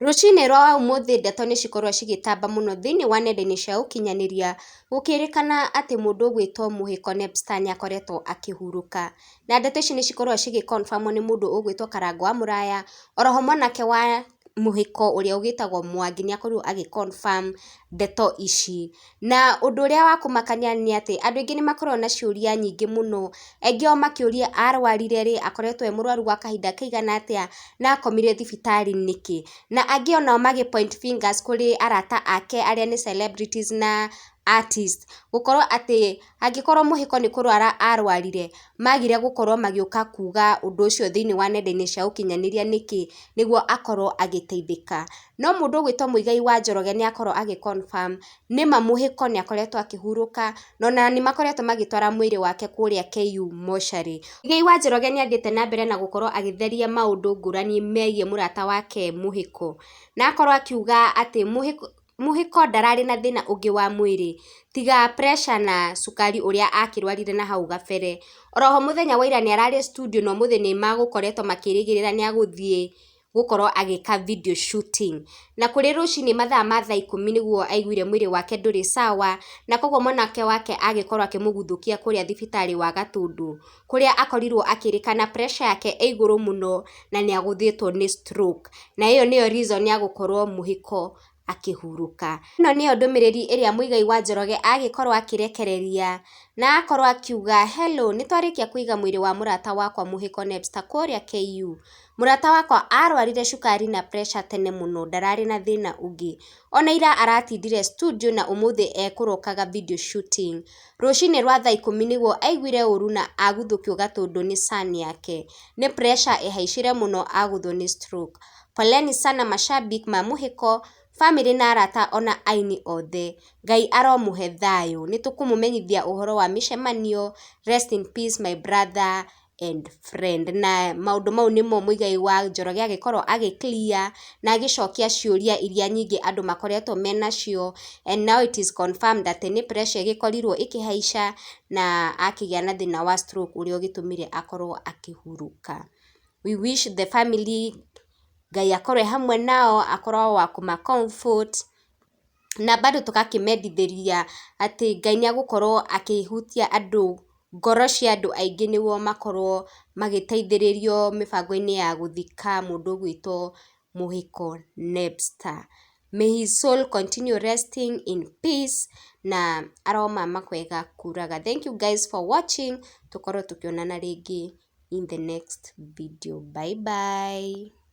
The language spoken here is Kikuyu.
Rũcinĩ rwa ũmũthĩ ndeto nĩ cikorwo cigĩtamba mũno thĩinĩ wa nenda-inĩ cia ũkinyanĩria, gũkĩrĩkana atĩ mũndũ ũgwĩtwo Mũhĩko Nepstar nĩ akoretwo akĩhurũka. Na ndeto ici nĩ cikoragwo cigĩ confirm wo nĩ mũndũ ũgwĩtwo Karangũ wa Mũraya, oroho mwanake wa Mũhĩko ũrĩa ũgĩtagwo Mwangi nĩ akorirwo agĩ confirm ndeto ici. Na ũndũ ũrĩa wa kũmakania nĩ atĩ, andũ aingĩ nĩ makoragwo na ciũria nyingĩ mũno, aingĩ ao makĩũria arwarire rĩ, akoretwo e mũrwaru gwa kahinda kaigana atĩa, na akomire thibitarĩ nĩkĩ? Na angĩ onao magĩ point fingers kũrĩ arata ake arĩa nĩ celebrities na artist, gũkorwo atĩ angĩkorwo Mũhĩko nĩ kũrwara arwarire, magire gũkorwo magĩũka kuga ũndũ ũcio thĩinĩ wa nenda-inĩ cia ũkinyanĩria nĩkĩ, nĩguo akorwo agĩteithĩka. No mũndũ ũgwĩtwo Mũigai wa Njoroge nĩ akorwo agĩ confirm nĩma Mũhĩko nĩ akoretwo akĩhurũka, na ona nĩ makoretwo magĩtwara mwĩrĩ wake kũrĩa KU mortuary. Mũigai wa Njoroge nĩ athiĩte na mbere na gũkorwo agĩtheria maũndũ ngũrani megiĩ mũrata wake Mũhĩko, na akorwo akiuga atĩ Mũhĩko ndararĩ na thĩna ũngĩ wa mwĩrĩ tiga pressure na cukari ũrĩa akĩrwarire na hau gabere. Oroho mũthenya wa ira nĩ ararĩ studio na ũmũthĩ nĩ magũkoretwo makĩrĩgĩrĩra nĩ agũthiĩ gũkorwo agĩka video shooting. Na kũrĩ rũcinĩ mathaa ma thaa 10 nĩguo aiguire mwĩrĩ wake ndũrĩ sawa, na koguo mwanake wake agĩkorwo akĩmũguthũkia kũrĩa thibitarĩ wa Gatũndũ, kũrĩa akorirwo akĩrĩkana pressure yake ĩ igũrũ mũno na nĩ agũthĩtwo nĩ stroke. Na ĩyo nĩyo reason ya gũkorwo Mũhĩko akĩhurũka. Ĩno nĩyo ndũmĩrĩri ĩrĩa Mũigai wa Njoroge agĩkorwo akĩrekereria na akorwo akiuga, hello, nĩ twarĩkia kũiga mwĩrĩ wa mũrata wakwa Mũhĩko Nepstar kũrĩa KU. Mũrata wakwa arwarire cukari na pressure tene mũno, ndararĩ na thĩna ũngĩ. Ona ira aratindire studio na ũmũthĩ ekũrokaga video shooting. Rũcinĩ rwa thaa 10 nĩguo aiguire ũru na aguthũkio Gatũndũ nĩ son yake. Nĩ pressure ĩhaicire mũno agũthwo nĩ stroke. Poleni sana mashabik ma Mũhĩko, family na arata ona aini othe. Ngai aromũhe thayũ. Nĩ tũkũmũmenyithia ũhoro wa mĩcemanio. Rest in peace my brother and friend. Na maũndũ mau nĩmo Mũigai wa Njoroge agĩkorwo agĩ clear na agĩcokia ciũria iria nyingĩ andũ makoretwo menacio, and now it is confirmed atĩ nĩ pressure ĩgĩkorirwo ĩkĩhaica na akĩgĩa na thĩna wa stroke ũrĩa ũgĩtũmire akorwo akĩhurũka. We wish the family Ngai akorwo e hamwe nao, akorwo wa kũma comfort na bado tũgakĩmendithĩria atĩ Ngai nĩ agũkorwo akĩhutia andũ ngoro cia andũ aingĩ nĩguo makorwo magĩteithĩrĩrio mĩbango-inĩ ya gũthika mũndũ ũgwĩtwo Mũhĩko Nepstar. May his soul continue resting in peace na aromama kwega kuraga. Thank you guys for watching, tũkorwo tũkĩonana rĩngĩ in the next video. Bye bye.